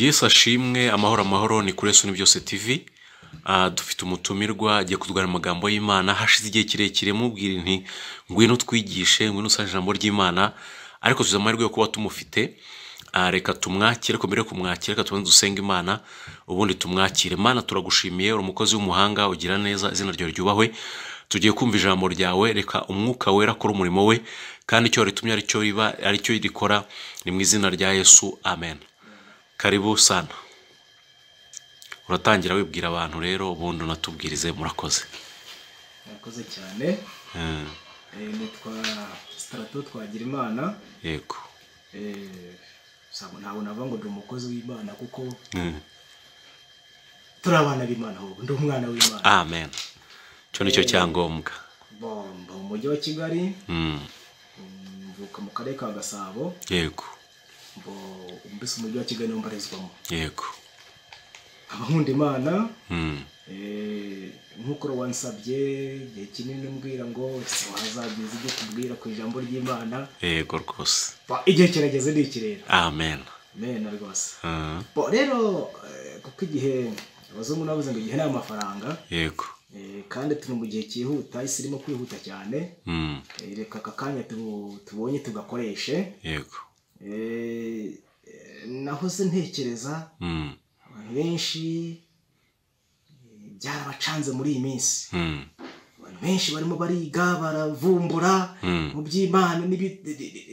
Yesu ashimwe, amahoro amahoro, ni kuri Yesu ni byose TV. Dufite umutumirwa agiye kutubwira amagambo y'Imana. Hashize igihe kirekire mubwira nti ngwino twigishe, ngwino usange ijambo ry'Imana, ariko tuzi amahirwe yo kuba tumufite. Reka tumwakire, ariko mbere yo kumwakira reka tubanze dusenge Imana, ubundi tumwakire. Mana, turagushimiye, uri umukozi w'umuhanga, ugira neza, izina ryawe ryubahwe. Tugiye kumva ijambo ryawe, reka umwuka wera akore umurimo we, kandi icyo ritumye aricyo riba, aricyo rikora, ni mu izina rya Yesu, amen. Karibu sana. Uratangira wibwira abantu rero, ubundi unatubwirize. Murakoze. Murakoze cyane. Nitwa Strato Twagirimana. Yego. Ntabwo navuga ngo ndi umukozi w'Imana kuko turi abana b'Imana, ahubwo ndi umwana w'Imana. Amen. Cyo nicyo cyangombwa. Mba mu mujyi wa Kigali. Mvuka mu karere ka Gasabo. Yego. Mbese umujyi wa Kigali niwo mbarizwamo. Yego. Nkaba nkunda Imana. Nk'uko wansabye igihe kinini umbwira ngo ese wazageza ibyo tubwira ku ijambo ry'Imana. Yego rwose. Igihe kirageze ni iki rero. Amen. Amen rwose. Rero kuko igihe abazungu navuze ngo igihe ni amafaranga. Yego. Kandi turi mu gihe cyihuta, isi irimo kwihuta cyane. Reka aka kanya tubonye tugakoreshe. Yego. Nahoze ntekereza abantu benshi byarabacanze muri iyi minsi. Abantu benshi barimo bariga, baravumbura mu by'Imana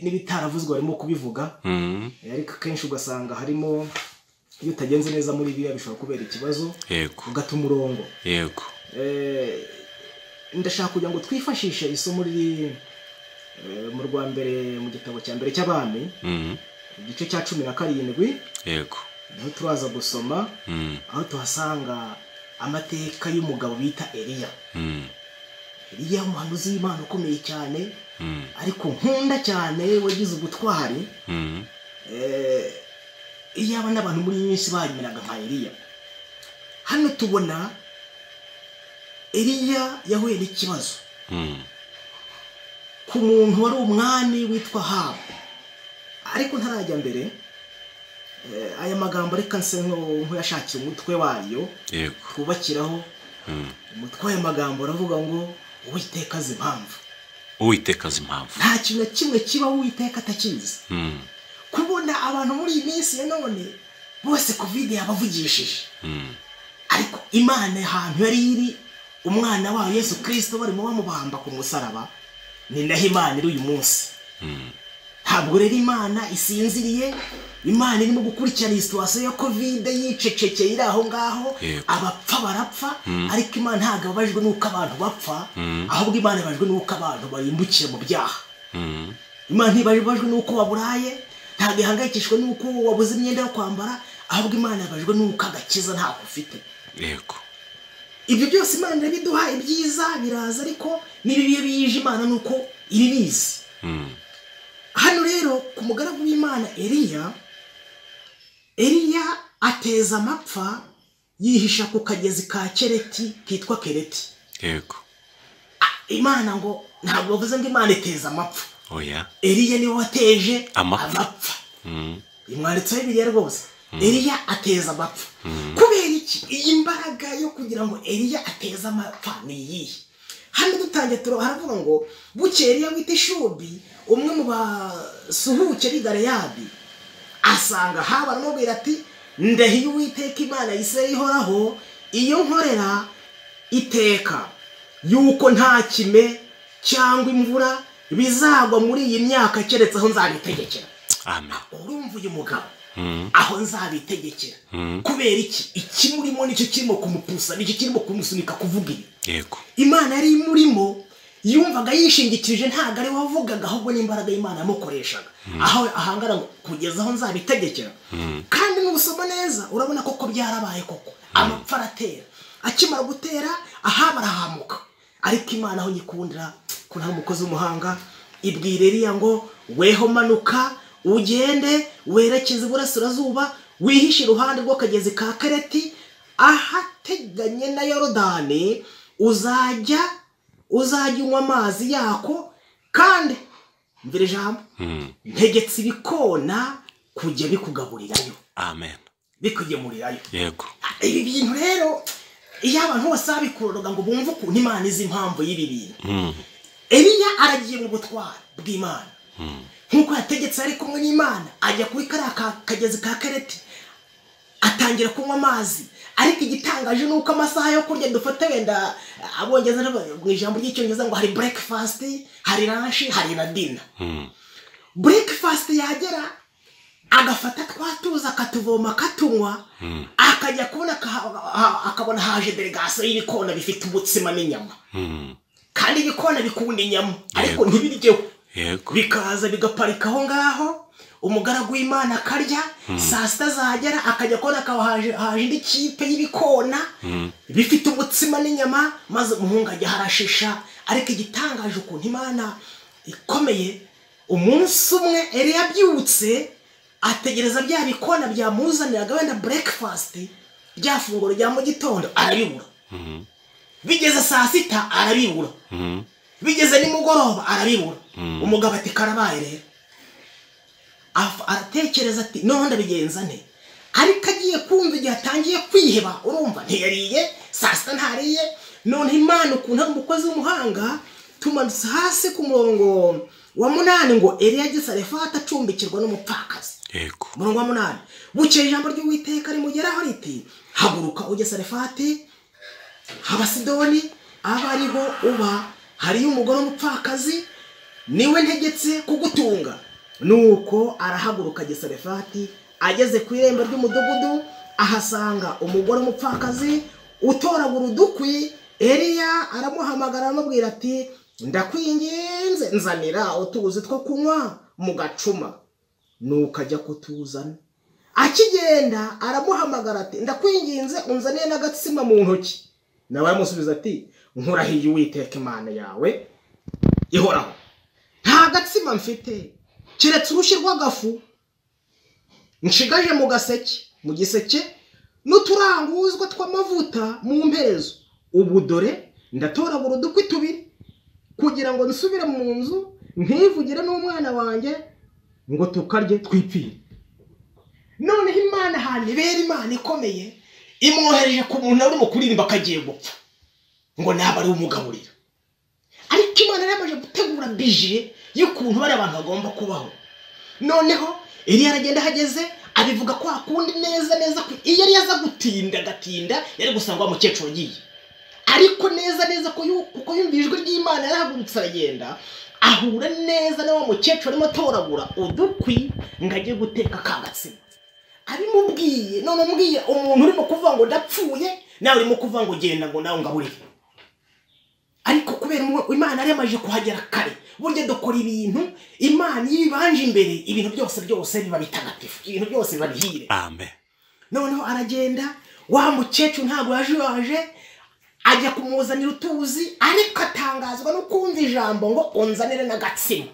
n'ibitaravuzwe barimo kubivuga. Ariko kenshi ugasanga harimo iyo utagenze neza muri biriya bishobora kubera ikibazo. Yego. Ugata umurongo. Yego. Ndashaka kugira ngo twifashishe isomo riri mu rwa mbere, mu gitabo cya mbere cy'Abami, igice cya 17. Yego. Niho turaza gusoma, aho tuhasanga amateka y'umugabo bita Eliya. Eliya umuhanuzi w'Imana ukomeye cyane, ariko nkunda cyane, wagize ubutwari. Iyaba n'abantu muri iyi minsi banyuraga nka Eliya. Hano tubona Eliya yahuye n'ikibazo ku muntu wari umwami witwa Ahabu. Ariko ntarajya mbere, aya magambo reka nse nk'uyashakiye umutwe wayo. Yego. Twubakiraho umutwe w'aya magambo uravuga ngo Uwiteka azi impamvu. Uwiteka azi impamvu. Nta kintu na kimwe kiba Uwiteka atakizi. Kubona abantu muri iyi minsi ya none bose Covid yabavugishije. Ariko Imana ahantu yari iri, umwana wayo Yesu Kristo barimo bamubamba ku musaraba, ni naho Imana iri uyu munsi. Ntabwo rero Imana isinziriye, Imana irimo gukurikirana iyi situation ya Covid yicecekeye iri aho ngaho. Abapfa barapfa, ariko Imana ntabwo ababajwe n'uko abantu bapfa, ahubwo Imana ibabajwe n'uko abantu barimbukira mu byaha. Imana ntibabajwe n'uko waburaye, ntabwo ihangayikishwe n'uko wabuze imyenda yo kwambara, ahubwo Imana ibabajwe n'uko agakiza ntako ufite. Yego. Ibyo byose Imana irabiduha, ibyiza biraza, ariko n'ibibi bije Imana nuko ibibizi. Hano rero ku mugaragu w'Imana Eliya, Eliya ateza amapfa yihisha ku kagezi ka Kereti kitwa Kereti. Yego. Imana ngo ntabwo bavuze ngo Imana iteza amapfa. Oya. Eliya niwe wateje amapfa. Imwanditseho Bibiliya rwose. Eliya ateza amapfa. Kubera iki? Iyi mbaraga yo kugira ngo Eliya ateze amapfa ni iyihe? Hano dutangiye haravuga ngo bukeye Eliya wita Ishubi, umwe mu basuhuke b'i Galeyadi, asanga Ahabu aramubwira ati ndahiye Uwiteka Imana ya Isirayeli ihoraho, iyo nkorera iteka, yuko nta kime cyangwa imvura bizagwa muri iyi myaka keretse aho nzabitegekera. Amen. Urumva uyu mugabo aho nzabitegekera. Kubera iki? Ikimurimo nicyo kirimo kumupusa, nicyo kirimo kumusunika kuvuga ibi. Yego. Imana yari imurimo, yumvaga yishingikirije, ntabwo ari wavugaga, ahubwo n'imbaraga y'Imana yamukoreshaga. Aho ahangara ngo kugeza aho nzabitegekera. Kandi nubusoma neza urabona koko byarabaye koko. Amapfa aratera. Akimara gutera Ahabu arahamuka. Ariko Imana aho nyikundira ko nta mukozi w'umuhanga, ibwira Eliya ngo weho manuka ugende werekeze iburasirazuba, wihishe iruhande rw'akagezi ka Kereti ahateganye na Yorodani, uzajya unywa amazi yako, kandi mvira ijambo, ntegetse ibikona kujya bikugaburirayo. Amen. bikugemurirayo. Yego. Ibi bintu rero iyo abantu bose babikururaga ngo bumve ukuntu Imana izi impamvu y'ibi bintu. Eliya aragiye mu butwari bw'Imana. Nkuko yategetse ari kumwe n'Imana, ajya kuri kariya kagezi ka Kereti, atangira kunywa amazi. Ariko igitangaje ni uko amasaha yo kurya dufata, wenda abongereza mu ijambo ry'icyongereza ngo hari breakfast, hari lunch, hari na dinner. Breakfast yagera agafata twatuza akatuvoma akatunywa, akajya kubona akabona haje delegation y'ibikona bifite umutsima n'inyama. Kandi ibikona bikunda inyama ariko ntibiryeho. Yego. Bikaza bigaparika aho ngaho, umugaragu w'Imana akarya. Saa sita zagera akajya kubona haje indi kipe y'ibikona bifite umutsima n'inyama, maze umuhungu ajya harashisha. Ariko igitangaje ukuntu Imana ikomeye, umunsi umwe Eliya abyutse ategereza bya bikona byamuzaniraga wenda breakfast, rya funguro rya mu gitondo, arabibura. Bigeze saa sita arabibura. Bigeze nimugoroba arabibura. Umugabo ati karabaye rero. Aratekereza ati none ndabigenza nte? Ariko agiye kumva igihe atangiye kwiheba, urumva ntiyariye, saa sita ntariye. None Imana ukuntu ari umukozi w'umuhanga, tumanutse hasi ku murongo wa 8 ngo Eliya ageze Sarefati acumbikirwa n'umupfakazi. Yego. Murongo wa 8. Bukeye ijambo ry'Uwiteka rimugeraho riti haguruka ujye Sarefati h'Abasidoni, aba ariho uba, hariyo umugore w'umupfakazi, niwe ntegetse kugutunga. Nuko arahaguruka ajya Sarefati, ageze ku irembo ry'umudugudu ahasanga umugore w'umupfakazi utoragura udukwi. Eliya aramuhamagara aramubwira ati ndakwinginze nzanira utuzi two kunywa mu gacuma. Nuko ajya kutuzana. Akigenda aramuhamagara ati ndakwinginze unzanire n'agatsima mu ntoki. Nawe aramusubiza ati nkurahiye Uwiteka Imana yawe ihoraho, nta gatsima mfite keretse urushyi rw'agafu nshigaje mu gaseke, mu giseke, n'uturanguzwa tw'amavuta mu mperezo. Ubu dore ndatoragura udukwi tubiri kugira ngo nsubire mu nzu nkivugire n'umwana wanjye ngo tukarye twipfire. Noneho Imana ahantu ibera Imana ikomeye imwohereje ku muntu urimo kuririmba akagiye gupfa ngo naba ari umugaburira. Ariko Imana yamaze gutegura bije y'ukuntu bari abantu bagomba kubaho. Noneho Eliya aragenda ahageze abivuga ko akundi neza neza, iyo yari yaza gutinda agatinda yari gusanga wa mukecuru agiye. Ariko neza neza ko kuko yumva ijwi ry'Imana yarahagurutse aragenda, ahura neza na wa mukecuru arimo atoragura udukwi ngo ajye guteka ka gatsima. Abimubwiye, none umubwiye umuntu urimo kuvuga ngo ndapfuye, nawe urimo kuvuga ngo genda ngo nawe ngaburire. Ariko kubera Imana yari yamaze kuhagera kare, burya dukora ibintu Imana iyo ibanje imbere, ibintu byose byose biba bitagatifu, ibintu byose biba bihire. Amen. Noneho aragenda, wa mukecuru ntabwo yaje ajya kumuzanira utuzi, ariko atangazwa no kumva ijambo ngo unzanire n'agatsima.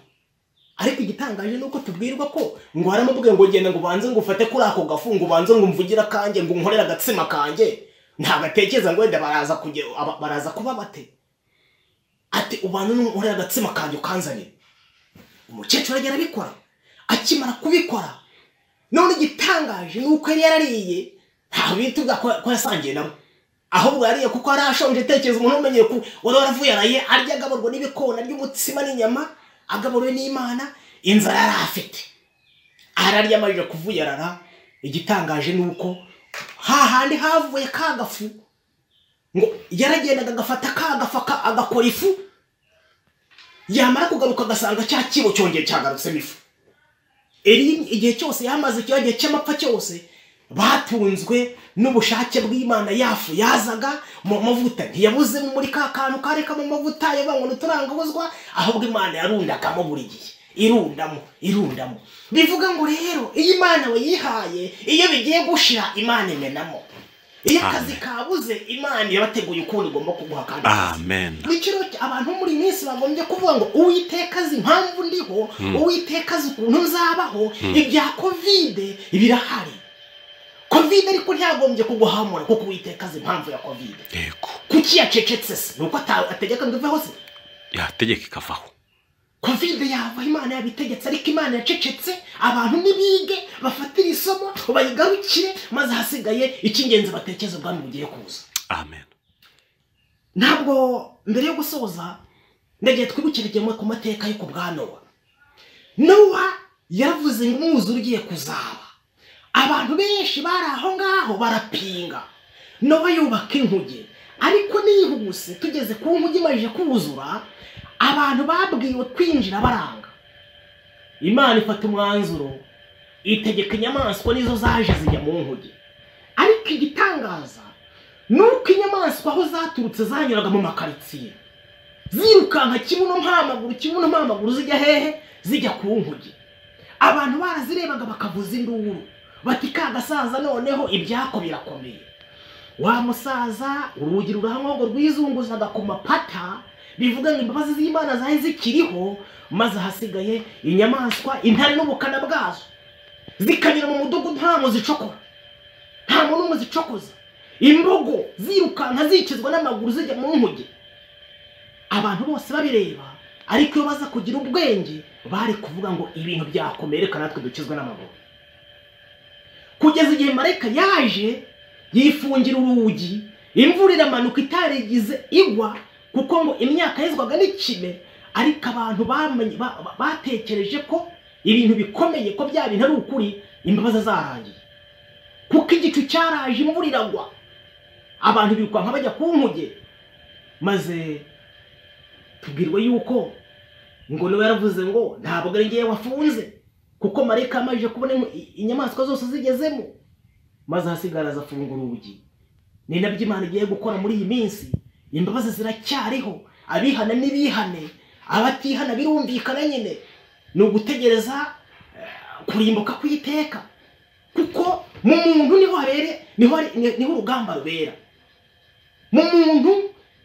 Ariko igitangaje nuko tubwirwa ko ngo aramubwiye ngo genda ngo ubanze ngo ufate kuri ako gafu, ngo ubanze ngo mvugire akanjye, ngo nkorere agatsima kanjye. Ntabwo atekereza ngo wenda baraza kujya baraza kuba bate. Ati ubanze nkorere agatsima kanjye ukanzanire. Umukecuru aragera abikora. Akimara kubikora, none igitangaje nuko yari yarariye, ntaho bituga ko yasangiye nabo. Ahubwo yariye kuko arashonje. Tekereza umuntu umenyeye ko wari waravuye araye arya agaburwa n'ibikona ry'umutsima n'inyama, agaburwe n'Imana, inzara yari afite. Ararya amarira kuvuyarara. Igitangaje nuko hahandi havuye kagafu, ngo yaragendaga agafata kagafu agakora ifu, yamara kugaruka agasanga cya kibo cyongeye cyagarutsemo ifu. Eliya igihe cyose yamaze icyo gihe cy'amapfa cyose batunzwe n'ubushake bw'Imana. Yafu yazaga mu mavuta ntiyabuze muri ka kantu kareka mu mavuta yabango n'uturangabuzwa, ahubwo Imana yarundagamo buri gihe, irundamo irundamo. Bivuga ngo rero iyo Imana wayihaye, iyo bigiye gushira Imana imenamo. Iyo akazi kabuze Imana yabateguye ukundi igomba kuguha kandi. Amen. Bityo abantu muri minsi bagombye kuvuga ngo Uwiteka azi impamvu ndiho, Uwiteka azi ukuntu nzabaho. Ibya Covid birahari. Covid ariko ntiyagombye kuguhamura kuko Uwiteka azi impamvu ya Covid. Yego. Kuki yacecetse se? Nuko ategeka ngo iveho se? Yategeka ikavaho. Covid yava Imana yabitegetse, ariko Imana yacecetse. Abantu nibige bafatire isomo bayigarukire, maze hasigaye icy'ingenzi batekereza ubwami bugiye kuza. Amen. Ntabwo mbere yo gusoza ndagiye twibukire ku mateka yo ku bwa Nowa. Nowa yaravuze ngo umwuzure ugiye kuzaba, abantu benshi bari aho ngaho barapinga. Nowa yubaka inkuge, ariko nihuse tugeze ku nkuge imaze kuzura, abantu babwiwe kwinjira baranga. Imana ifata umwanzuro itegeka inyamaswa nizo zaje zijya mu nkuge. Ariko igitangaza nuko inyamaswa aho zaturutse zanyuraga mu makaritsiye zirukanka kibuno mpamaguru kibuno mpamaguru zijya hehe? Zijya ku nkuge. Abantu barazirebaga bakavuza induru bati ka gasaza noneho ibyako birakomeye. Wa musaza urugi rurahango rwizunguzaga ku mapata, bivuga ngo imbabazi z'Imana zahe zikiriho, maze hasigaye inyamaswa intare n'ubukana bwazo zikanyura mu mudugudu nta muzicokora, nta muntu umuzicokoza. Imbogo zirukanka zikizwa n'amaguru zijya mu nkuge, abantu bose babireba. Ariko iyo baza kugira ubwenge bari kuvuga ngo ibintu byakomereka natwe dukizwe n'amaguru. Kugeza igihe marayika yaje yifungira urugi, imvura iramanuka itarigize igwa, kuko ngo imyaka yezwaga n'ikime. Ariko abantu batekereje ko ibintu bikomeye, ko bya bintu ari ukuri, imbabazi zarangiye, kuko igicu cyaraje imvura iragwa, abantu birukanka bajya ku nkuge. Maze tubwirwa yuko ngo Nowa yaravuze ngo ntabwo ari ngewe wafunze, kuko marayika amaze kubona inyamaswa zose zigezemo, maze hasigara afungura urugi. Ni nabyo Imana igiye gukora muri iyi minsi. Imbabazi ziracyariho, abihana n'ibihane, abatihana birumvikana nyine ni ugutegereza kurimbuka kw'iteka, kuko mu muntu niho habere, niho urugamba rubera, mu muntu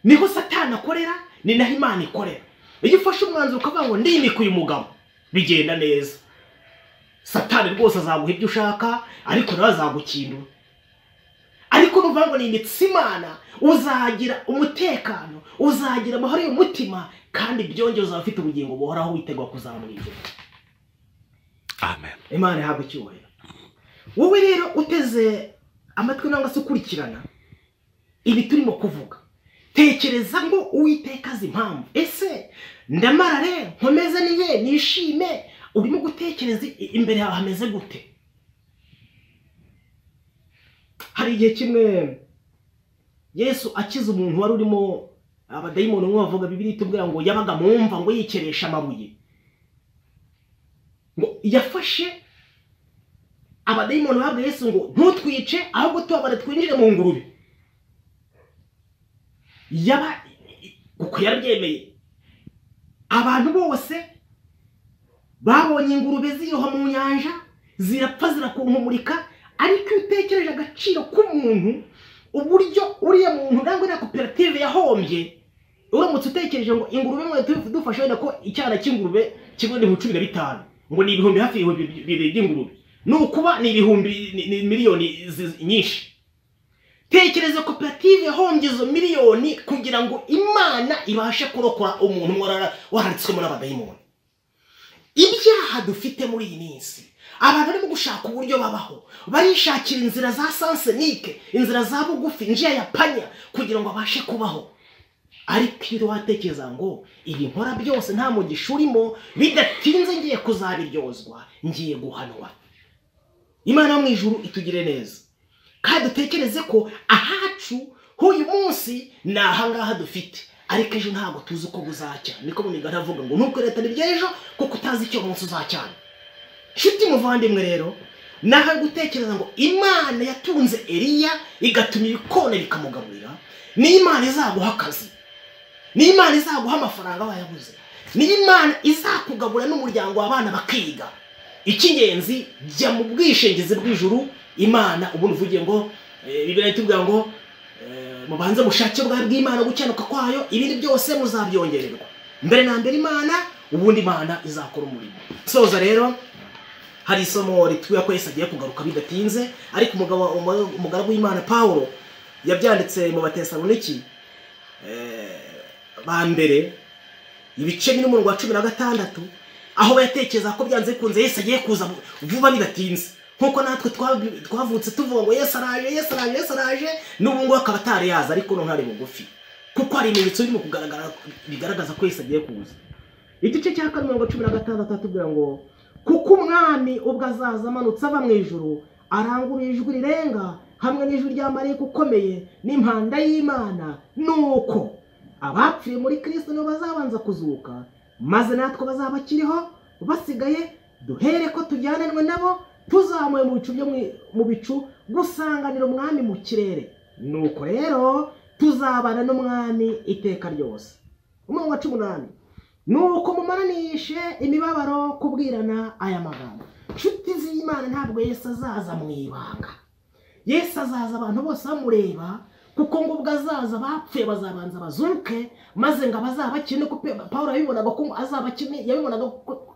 niho Satani akorera, ni naho Imana ikorera. Iyo ufashe umwanzuro ukavuga ngo ndimika uyu mugabo, bigenda neza. Satani rwose azaguha ibyo ushaka, ariko nawe azagukindura. Ariko nuvuga ngo nimitse Imana, uzagira umutekano, uzagira amahoro y'umutima, kandi byongeye uzaba ufite ubugingo buhoraho witegwa kuzamura ijuru. Amen. Imana ihabwe icyubahiro. Wowe rero uteze amatwi nangwa se ukurikirana ibi turimo kuvuga, tekereza ngo Uwiteka azi impamvu. Ese ndamarare nkomeze niye nishime? Urimo gutekereza imbere yawe hameze gute? Hari igihe kimwe Yesu akiza umuntu wari urimo abadayimoni, umwe bavuga Bibiliya itubwira ngo yabaga mu mva ngo yikeresha amabuye, ngo yafashe abadayimoni babwiye Yesu ngo ntutwice ahubwo tubabare twinjire mu ngurube. Yaba kuko yarabyemeye, abantu bose babonye ingurube ziroha mu nyanja zirapfa zirakunkumurika. Ariko iyo utekereje agaciro k'umuntu, uburyo uriya muntu nangwa na koperative yahombye, uramutse utekereje ngo ingurube mwe dufashe wenda ko icyana cy'ingurube kimwe ni 15,000, ngo ni ibihumbi hafi 2,000 by'ingurube, ni ukuba ni ibihumbi ni miliyoni nyinshi. Tekereza koperative yahombye izo miliyoni kugira ngo Imana ibashe kurokora umuntu wararitswemo n'abadayimoni. Ibyaha dufite muri iyi minsi, abantu barimo gushaka uburyo babaho, barishakira inzira za sansenike, inzira za bugufi, njia ya panya, kugira ngo abashe kubaho. Ariko iyo watekereza ngo ibi nkora byose nta mugisha urimo, bidatinze ngiye kuzabiryozwa, ngiye guhanwa. Imana yo mu ijuru itugire neza, kandi dutekereze ko ahacu h'uyu munsi ni ahangaha dufite, ariko ejo ntabwo tuzi uko buzacya. Niko mu migani avuga ngo ntukweretane iby'ejo kuko utazi icyo umunsi uzacyana. Nshuti muvandimwe rero, naho gutekereza ngo Imana yatunze Eliya igatuma ibikona bikamugaburira, ni Imana izaguha akazi, ni Imana izaguha amafaranga wayabuze, ni Imana izakugabura n'umuryango w'abana bakiga. Icy'ingenzi, jya mu bwishingizi bw'ijuru. Imana ubundi uvuge ngo Bibiliya itubwira ngo mubanze mushake ubwami bw'Imana gukenuka kwayo, ibindi byose muzabyongererwa. Mbere na mbere Imana, ubundi Imana izakora umurimo. Soza rero, hari isomo ritubwira ko Yesu agiye kugaruka bidatinze, ariko umugaragu w'Imana Paulo yabyanditse mu Batesaloniki ba mbere Ibice bine umurongo wa 16, aho batekereza ko byanze bikunze Yesu agiye kuza vuba bidatinze, nkuko natwe twavutse tuvuga ngo Yesu araje, Yesu araje, Yesu araje, n'ubu ngubu akaba atari yaza, ariko none ari bugufi, kuko hari ibimenyetso birimo kugaragara bigaragaza ko Yesu agiye kuza. Igice cya 4 umurongo wa 16 atubwira ngo kuko umwami ubwo azaza amanutse ava mu ijuru arangurura ijwi rirenga hamwe n'ijwi rya marayika ukomeye n'impanda y'Imana, nuko abapfuye muri Kristo nibo bazabanza kuzuka, maze natwe bazabakiriho basigaye duhere ko tujyananwe nabo tuzamuye mu bicu byo mu bicu gusanganira umwami mu kirere, nuko rero tuzabana n'umwami iteka ryose. Umurongo wa 18, nuko mumaranishe imibabaro kubwirana aya magambo. Nshuti z'Imana, ntabwo Yesu azaza mu ibanga. Yesu azaza abantu bose bamureba, kuko ngo ubwo azaza bapfuye bazabanza bazuke, maze ngo abazabakine, kuko Pawulo yabibonaga ko azabakine, yabibonaga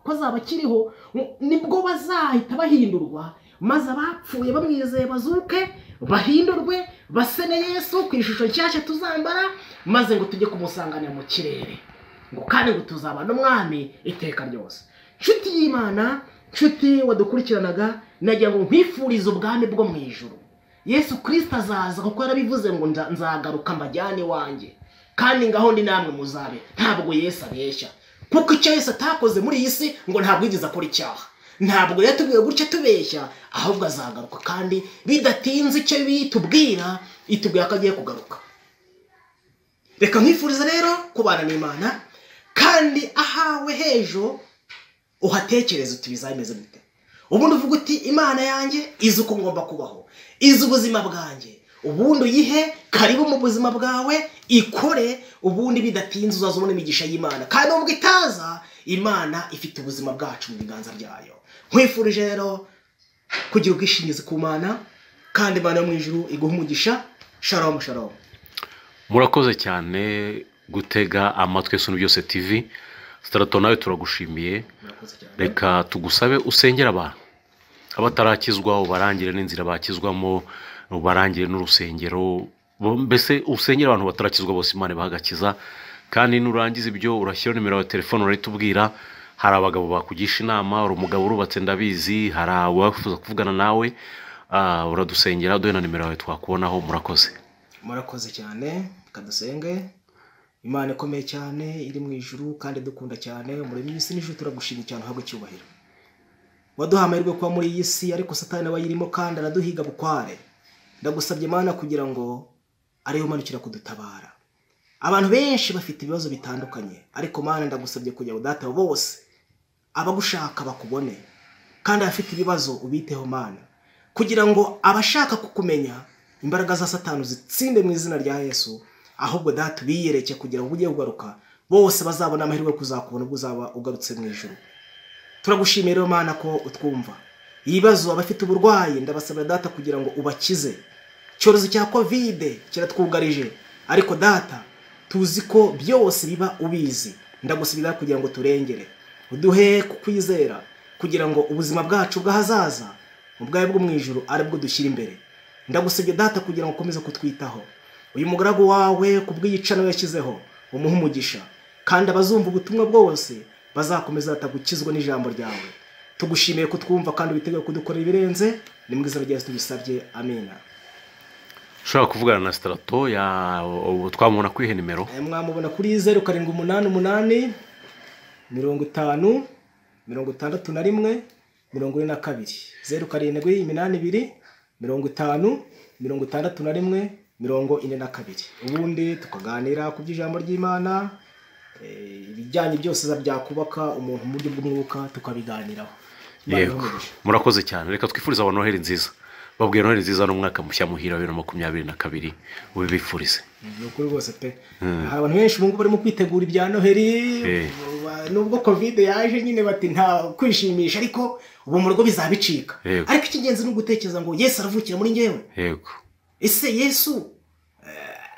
ko azabakiriho, nibwo bazahita bahindurwa, maze abapfuye bamwizeye bazuke, bahindurwe base na Yesu ku ishusho nshyashya tuzambara, maze ngo tujye kumusanganira mu kirere, ngo kandi ngo tuzabana n'umwami iteka ryose. Nshuti y'Imana, nshuti wadukurikiranaga, nagira ngo nkwifurize ubwami bwo mu ijuru. Yesu Kristo azaza kuko yarabivuze ngo nzagaruka mbajyane iwanjye, kandi ngaho ndi namwe muzabe. Ntabwo Yesu abeshya, kuko icyo Yesu atakoze muri iyi si ngo ntabwo yigeze akora icyaha. Ntabwo yatubwiye gutya tubeshya, ahubwo azagaruka kandi bidatinze. Icyo bitubwira, itubwira ko agiye kugaruka. Reka nkwifurize rero kubana n'Imana, kandi ahawe hejo uhatekereze uti bizameze gute. Ubundi uvuga uti Imana yanjye izi uko ngomba kubaho, izi ubuzima bwanjye, ubundi uyihe karibu mu buzima bwawe, ikore, ubundi bidatinze uzaza ubona imigisha y'Imana. Kandi nubwo itaza, Imana ifite ubuzima bwacu mu biganza byayo. Nkwifurije rero kugira ubwishingizi ku Mana, kandi Imana yo mu ijuru iguhe umugisha. Shalom, shalom. Murakoze cyane gutega amatwi Yesu Byose TV. Strato, nawe turagushimiye. Reka tugusabe usengera abantu abatarakizwa, ubarangire n'inzira bakizwamo, ubarangire n'urusengero, mbese usengera abantu batarakizwa bose, Imana ibahagakiza. Kandi nurangiza ibyo urashyira nimero ya telefone urayitubwira. Hari abagabo bakugisha inama, uri umugabo urubatse ndabizi, hari abafuza kuvugana nawe, uradusengera duhe na nimero yawe twakubonaho. Murakoze. Murakoze cyane, kadusenge. Imana ikomeye cyane iri mu ijuru kandi dukunda cyane, umuremyi w'isi n'ijuru, turagushimye cyane, uhabwe icyubahiro. Waduha amahirwe kuba muri iyi si, ariko Satani nawe ayirimo kandi araduhiga bukware. Ndagusabye Imana kugira ngo ariyo umanukira kudutabara. Abantu benshi bafite ibibazo bitandukanye, ariko Mana ndagusabye kugira ngo Data bose abagushaka bakubone, kandi abafite ibibazo ubiteho Mana, kugira ngo abashaka kukumenya imbaraga za Satani zitsinde mu izina rya Yesu, ahubwo Data ubiyereke kugira ngo ujye ugaruka bose bazabona amahirwe yo kuzakubona ubwo uzaba ugarutse mu ijuru. Turagushimiye rero Mana ko utwumva. Ibibazo abafite uburwayi ndabasabira Data kugira ngo ubakize. Icyorezo cya Covid kiratwugarije, ariko Data tuzi ko byose biba ubizi. Ndagusabira kugira ngo turengere, uduhe kukwizera kugira ngo ubuzima bwacu bw'ahazaza ubwawe bwo mu ijuru aribwo dushyira imbere. Ndagusabye Data kugira ngo ukomeze kutwitaho. Uyu mugaragu wawe kubw'iyicano yashyizeho umuhe umugisha, kandi abazumva ubutumwa bwose bazakomeza batagukizwa n'ijambo ryawe. Tugushimiye kutwumva kandi witeguye kudukorera ibirenze. Ni mu izina rya Yesu tubisabye, amina. Ushobora kuvugana na Strato ya twamubona kuri ihe nimero? Mwamubona kuri 0788 50 61 42, 0782 50 61 42. Ubundi tukaganira ku by'ijambo ry'Imana, ibijyanye byose byakubaka umuntu mu buryo bw'umwuka tukabiganiraho. Yego, murakoze cyane. Reka twifurize abantu Noheli nziza. Babwira Noheli nziza n'umwaka mushya muhira 2022, ubibifurize. Ni ukuri rwose pe. Hari abantu benshi ubu ngubu barimo kwitegura ibya Noheli, nubwo Covid yaje nyine bati nta kwishimisha, ariko ubu mu rugo bizabicika. Ariko icy'ingenzi ni ugutekereza ngo Yesu aravukira muri njyewe. Yego. Ese Yesu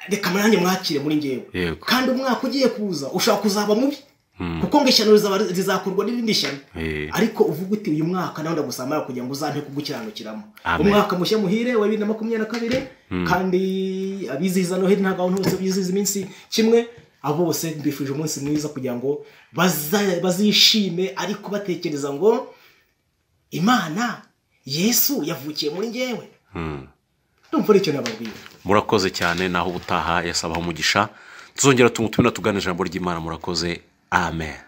reka nanjye mwakire muri njyewe. Kandi umwaka ugiye kuza ushaka kuzaba mubi, kuko ngo ishyano rizakorwa n'irindi shyano. Ariko uvuga uti uyu mwaka nawe ndagusamara kugira ngo uzampe kugukiranukiramo. Umwaka mushya muhire wa 2022, kandi abizihiza Noheli ntabwo abantu bose bizihiza iminsi kimwe, Abo bose mbifurije umunsi mwiza kugira ngo bazishime, ariko batekereza ngo Imana Yesu yavukiye muri njyewe. Ndumva ari icyo nababwira. Murakoze cyane, naho ubutaha Yesu abaha umugisha. Tuzongera tumutumira tugana ijambo ry'Imana. Murakoze, amen.